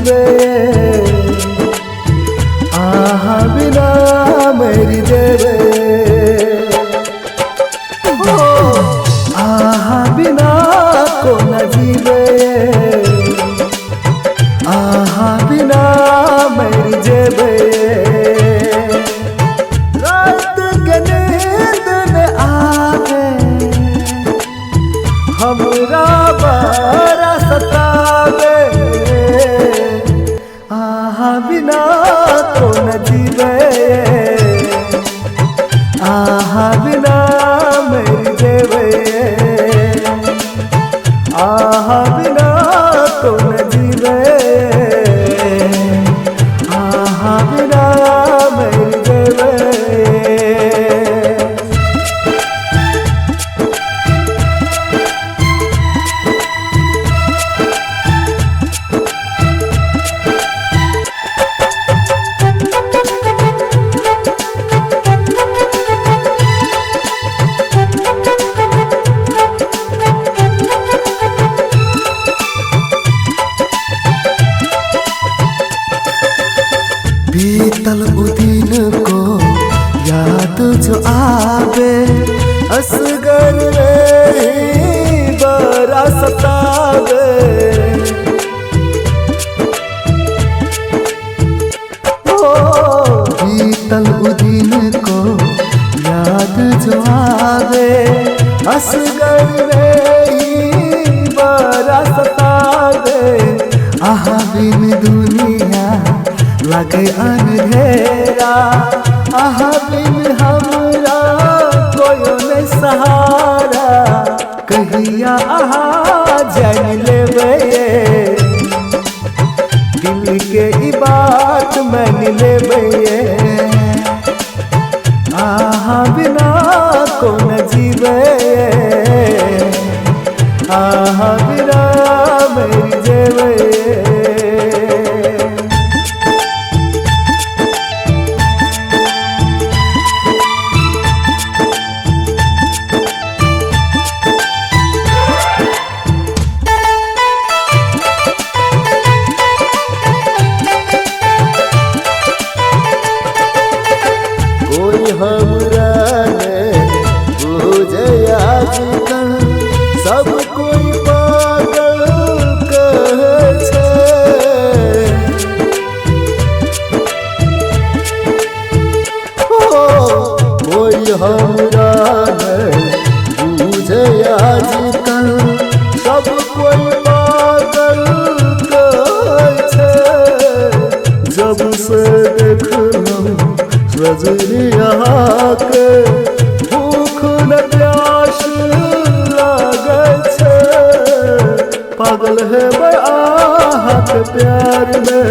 जीवे, आहा बिना मरि जेबै। हो आहा बिना कोना जीवे, आहा बिना मरि जेबै। रात के नींद न आवे, हमरा बड़ा सतावे। आहा बिना कोना जीवे, आहा बिना मरि जेबै। आहा बिना कोना जीवे, आहा बिना मरि जेबै। बीतल उ दिन को याद जो आवे, असगर में बड़ा सतावे। ओ बीतल उ दिन को याद जो आवे, असगर में बड़ा सतावे। आहा बिन दुनिया लगे अंधेरा, आहा बिन हमरा कोई न सहारा। कहिया आहा जान लेबै, दिल के ई बात मान लेबै। आहा बिना कोना जीवे, आहा बिना मरि जेबै। कोई हमरा ने बुझे आजकल, सब कोई पागल कहै छै। हो कोई हमरा ने बुझे आजकल, सब कोई पागल कहै छै। जब से देखलहुँ रजनिया के, भूख न प्यास लागै छै। पागल हेबै अहाँके प्यार में,